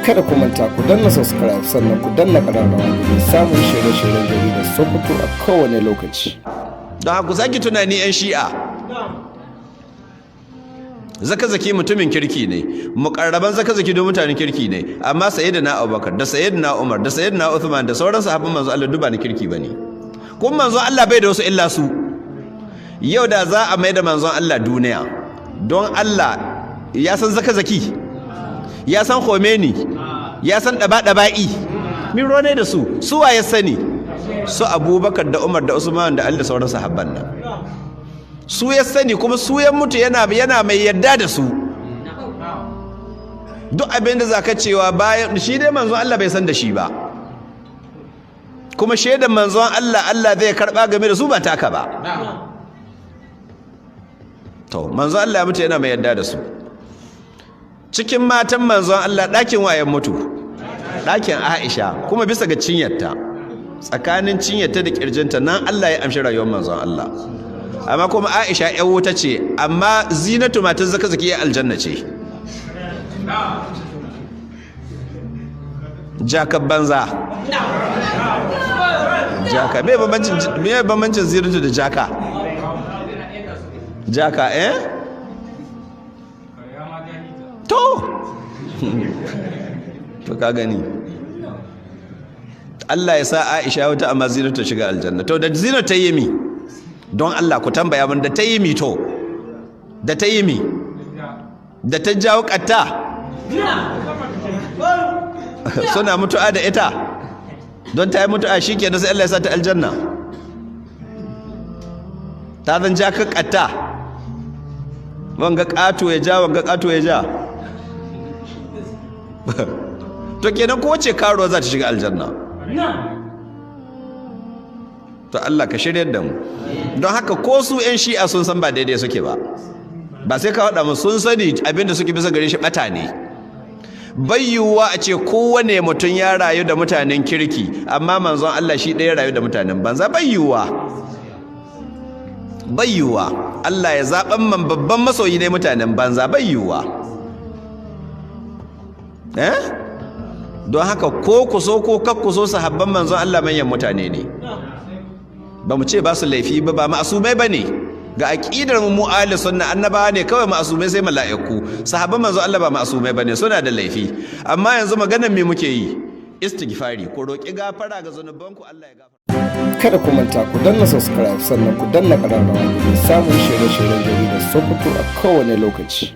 Kada ku manta ku danna subscribe, sannan ku danna ƙararrawa domin samun shirye-shiryen Jaridar Sokoto a kowane lokaci. Don haka sake tunani, 'yan Shi'a, Zakzaki mutumin kirki ne, mukarraban Zakzaki don mutanen kirki ne, amma Sayyidina Abubakar da Sayyidina Umar da Sayyidina Uthman da sauran sahabban manzo Allah duba ni kirki bane. Kuma manzo Allah bai da wasu illa su. Yau da za a mai da manzon Allah duniya, don Allah ya san Zakzaki, ya san Khomeini, ya san daba-daba'i min rone da su? Su wa ya sani? Su Abubakar da Umar da Usman da Ali da sauran sahabban nan, su ya sani, kuma su ya mutu yana mai yarda da su. Duk abin da zaka cewa bayan shi dai, manzon Allah bai san da shi ba. Kuma shaidan manzon Allah, Allah zai karba game da su, ba taka ba. To, manzon Allah ya mutu yana mai yarda da su. Cikin matan manzon Allah, ɗakin wayan mutu? Ɗakin Aisha, kuma bisa ga cinyarta, tsakanin cinyarta da kirjinta nan Allah ya amshi rayuwar manzon Allah. Amma kuma Aisha ƴan wuta ce, amma Zinatu matan Zakzaki ya aljanna ce. Jakar banza, jaka. Me bambancin Zinatu da jaka? Jaka, eh? To ka gani, Allah ya sa Aisha wata, amma Zinatu ta shiga aljanna. To, da Zinatu ta yi mi? Don Allah ku tambaya min, da ta yi mi? To, da ta yi mi? Da ta jawo katta suna mutu'a da ita, don ta yi mutu'a shi ke sai Allah ya sa ta aljanna? Ta zan ja ka katta, wanga ƙato ya ja, wanga ƙato ya ja. To, kenan ko ce karuwa za ta shiga aljanna. To, Allah ka shiryar da mu. Don haka ko su 'yan Shi'a sun san ba daidai suke ba, ba sai ka faɗa mu, sun sani abinda suke bisa gare shi ɓata ne. Bayyuwa a ce kowane mutum ya rayu da mutanen kirki, amma manzon Allah shi ɗaya rayu da mutanen banza. Bayyuwa, bayyuwa Allah ya zaɓan man babban masoyi ne mutanen banza. Bayyuwa, eh. Don haka ko ku so ko kak ku so, sahabban manzon Allah manyan mutane ne. Ba mu ce ba su laifi ba, ba ma'asumai ba ne. Ga aƙidar mu ahli sunna, annabawa ne kawai ma'asumai, sai mala'iku. Sahabban manzon Allah ba ma'asumai ba ne, suna da laifi. Amma yanzu maganar me muke yi? Istighfari, ku roƙi gafara ga zanubanku, Allah ya gafara. Kada ku manta ku danna subscribe, sannan ku danna ƙararrawa domin samun shirye-shiryen Jaridar Sokoto a kowane lokaci.